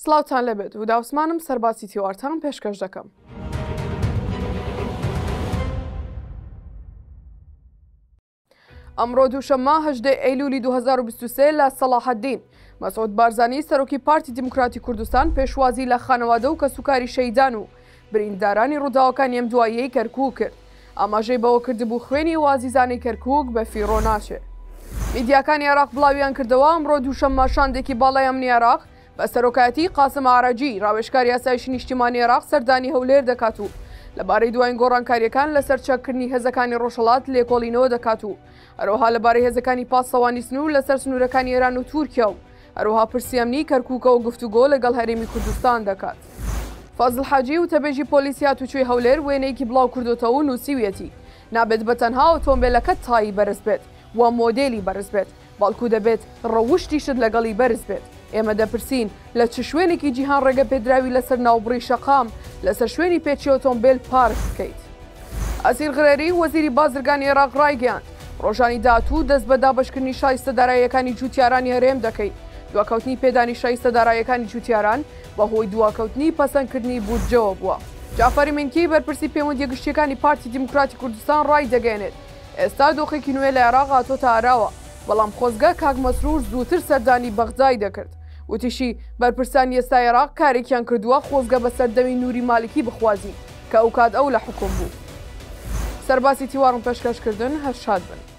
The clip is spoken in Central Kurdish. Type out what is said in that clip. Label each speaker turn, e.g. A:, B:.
A: سڵاوتان لێبێت هودا عوسمانم سەرباسی تیوارتان پێشکەش دەکەم. ئەمڕۆ دووشەممە 18 ئەیلولی 2023 لە سەڵاحەدین مەسعود بارزانی سەرۆکی پارتی دیموکراتی کوردستان پێشوازی لە خانەوادە و کەسوکاری شەیدان و بریندارانی ڕووداوەکانی ئەم دواییەی کەرکووک کرد. ئاماژەی بەوە کردبوو خوێنی ئەو ئازیزانەی کەرکووک بە فیڕۆ ناچێ. میدیاکانی عێراق بڵاویان کردەوە، ئەمڕۆ دووشەممە شاندێکی باڵای ئەمنی عێراق بە سەرۆکایەتیی قاسم ئەعرەجی، ڕاوێژکاری ئاسایشی نیشتیمانی عێراق سەردانی هەولێر دەکات و لەبارەی دواین گۆڕانکارییەکان لەسەر چەککردنی هێزەکانی ڕۆژهەڵات لێکۆڵینەوە دەکات و هەروەها لەبارەی هێزەکانی پاسەوانی سنوور لەسەر سنوورەکانی ئێران و تورکیا و هەروەها پرسی ئەمنی کەرکووکەوە گفتوگۆ لەگەڵ هەرێمی کوردستان دەکات. فازڵ حاجی وتەبێژی پۆلیسی هاتوچۆی هەولێر وێنەیەکی بڵاوکردۆتەوە و نووسیویەتی، نابێت بە تەنها ئۆتۆمبێلەکەت تایی بەرز بێت و مۆدێلی بەرز بێت، بەڵکو دەبێت ڕەوشتیشت لەگەڵی بەرز بێت. ئێمە دەپرسین لە چ شوێنێکی جیهان ڕێگەپێدراوی لەسەر ناوبڕی شەقام لەسەر شوێنی پێچی ئۆتۆمبێل پارک بکەیت؟ ئەسیر غرێری، وەزیری بازرگانی عێراق ڕایگەیاند، ڕۆژانی داهاتوو دەست بە دابەشکردنی شایستە داراییەکانی جووتیارانی هەرێم دەکەین، دواکەوتنی پێدانی شایستە داراییەکانی جووتیاران بەهۆی دواکەوتنی پەسەندکردنی بودجەوە بووە. جەعفەری مینکی، بەرپرسی پەیوەندییە گشتییەکانی پارتی دیموکراتی کوردستان ڕایدەگەیەنێت، ئێستا دۆخێکی نوێ لە عێراق هاتۆتە ئاراوە، بەڵام خۆزگە کاک مەسرور زووتر سەردانی بەغدای دەکرد. وتیشی، بەرپرسانی ئێستای عێراق کارێکیان کردووە خۆزگە بە سەردەمی نوری مالکی بخوازین کە ئەوکات ئەو لە حوکم بوو. سەرباسی تیوارم پێشکەش کردن هەر شاد بن.